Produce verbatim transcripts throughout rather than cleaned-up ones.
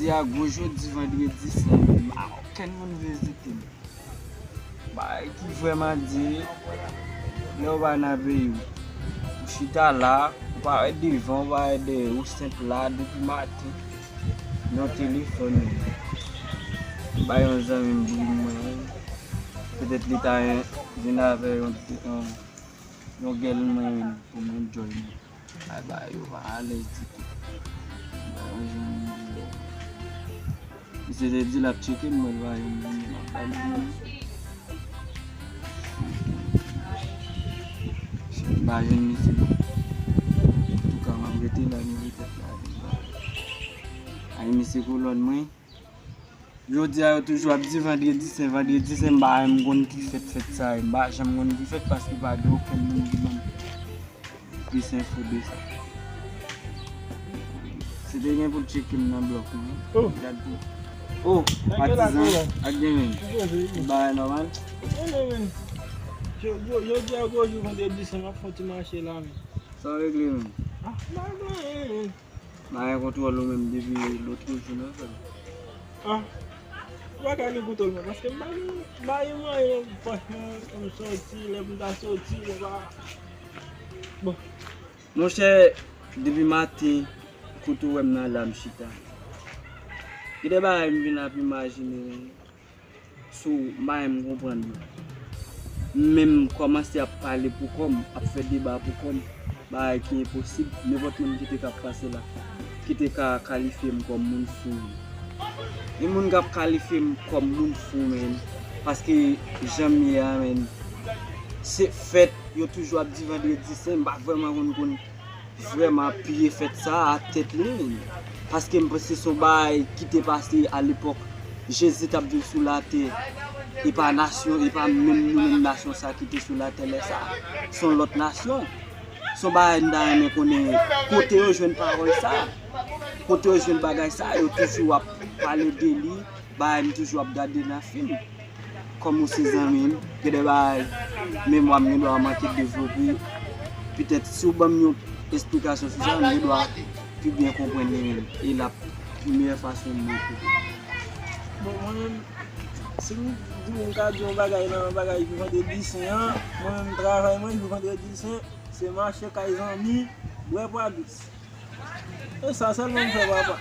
Jodi a gwo jodi vandredi sen, pa okenn moun vizite m. Bagay ki vrèman di, lè w pa nan peyi w, ou chita la, ou pa wè devan, ou pa wè dèyè, ou senp la depi maten. Nan telefòn, m bay yon zanmi m pou mwen, petèt li ta vin avè yon, yon, yon gèl mwen pou mwen enjoy mwen. Ay, bagay yo pa alèz ditou. Bagay yo janm di yo. Misye te di l ap tcheke m, mwen pa jwenn li, m ap ba l di. M pa jwenn misye. Antouka, m ap rete la, m rete la. Ay, misye kolòn mwen. Jodi a, yo toujou ap di vandredi sen, vandredi sen, m pa menm konn ki fèt, fèt sa ye. M pa janm konn ki fèt paske pa gen okenn moun ki ban m plis enfo de sa. Si te gen pou tcheke m nan blòk mwen. Oh. Gad pou. Oh, patizan, ak gen menm. Bagay nòmal. Jodi a gwo jou vandredi sen, m ap fè yon ti mache la menm. Sa w regle menm? Ah, m pa gen anyen menm. M pa gen kontwòl ou menm depi lòt jou nan frè m. Ah, m pa ka gen kontwòl mwen paske m pa gen, m pa gen mwayen franchman pou m sòti, lè pou m ta sòti, lè pa. Bon. Monchè, depi maten, kote w wè m nan la, m chita. Gen de bagay m vin ap imajine, sou m pa menm konprann yo. M menm kòmanse ap pale pou kò m, ap fè deba pou kò m, bagay ki enposib, nenpòt moun ki te ka pase la, ki te ka kalifye m kòm moun fou. Gen moun k ap kalifye m kòm moun fou, menm, paske jan m ye a, menm, se fèt, yo toujou ap di vandredi sen, m pa vrèman konn konn vrèman piye fèt sa a tèt li, menm. Paske m panse se yon bagay ki te pase alepòk Jezi t ap vin sou latè. E pa nasyon, e pa menm nou menm nasyon sa ki te sou latè lè sa. Se yon lòt nasyon. Se yon bagay m ta renmen konnen kote yo jwenn pawòl sa. Kote yo jwenn bagay sa, yo toujou ap pale de li. Bagay m toujou ap gade nan fim. Kòm ou se zanmi m, gen de bagay, memwa m gen dwa manke devlope. Petèt, si w ban m yon esplikasyon sou sa, m gen dwa pi byen konprann li menm. E l ap pi meyè fason m montre. Bon, mwen menm, si m di w m ka di yon bagay nan bagay jou vandredi sen an, mwen menm, travay mwen jou vandredi sen, se mache kay zanmi, bwè pwa dous. E sa sèlman m fè, papa.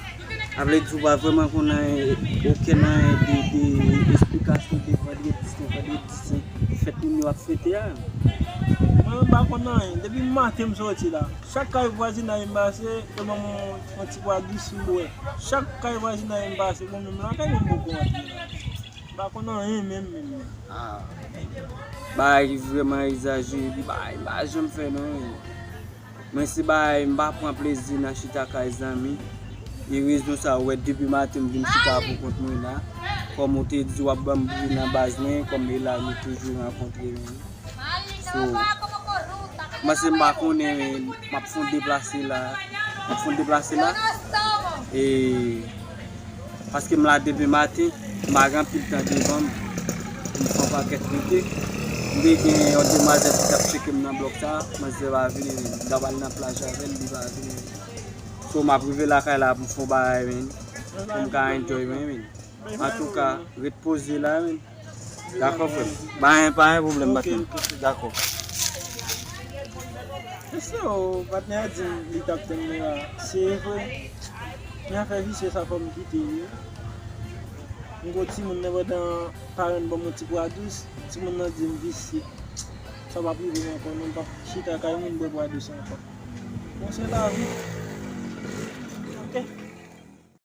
A vle di ou pa vrèman konn anyen, okenn anyen de, de esplikasyon de vandredi sen, vandredi sen, fèt moun yo ap fete a. Mwen menm pa konn anyen. Depi maten m sòti la, chak kay vwazinay m pase, yo ban m yon, yon ti pwa dous m bwè. Chak kay vwazinay m pase, bon, menm lakay mwen m poko antre la. M pa konn anyen menm, menm, menm. Ah. Bagay ki vrèman egzajere, epi bagay m pa janm fè non. Mwen se bagay, m pa pran plezi nan chita kay zanmi. E rezon sa ou wè depi maten m vin chita pou kont mwen la. Kòm ou te di w ap ban m bri nan baz mwen, kòm e la nou toujou rankontre menm. So, m panse m pa konnen, men m ap fon deplase la. M ap fon deplase la. E paske m la depi maten, m pa gen anpil tan devan m pou m fè yon pakèt rete. M te gen yon demwazèl ki t ap tcheke m nan blòk sa, manzè pa vini, m t ap al nan plaj avè l, li pa vini. So, m ap rive lakay la pou m fè yon bagay, men, pou m ka enjoy mwen, men. Antouka, ret poze la, men. Dakò, frè m. Pa gen, pa gen pwoblèm, patnè. Dakò. Mesye, o, patnè a di m li t ap tann mwen la. Se vre. Men afè visye sa fò m kite, wi. M gwo timoun nan pandan paran m ban m yon ti pwa dous. Timoun nan di m visye. Sa p ap rive m ankò, non, m p ap chita kay moun bwè pwa dous ankò. Bon, se lavi.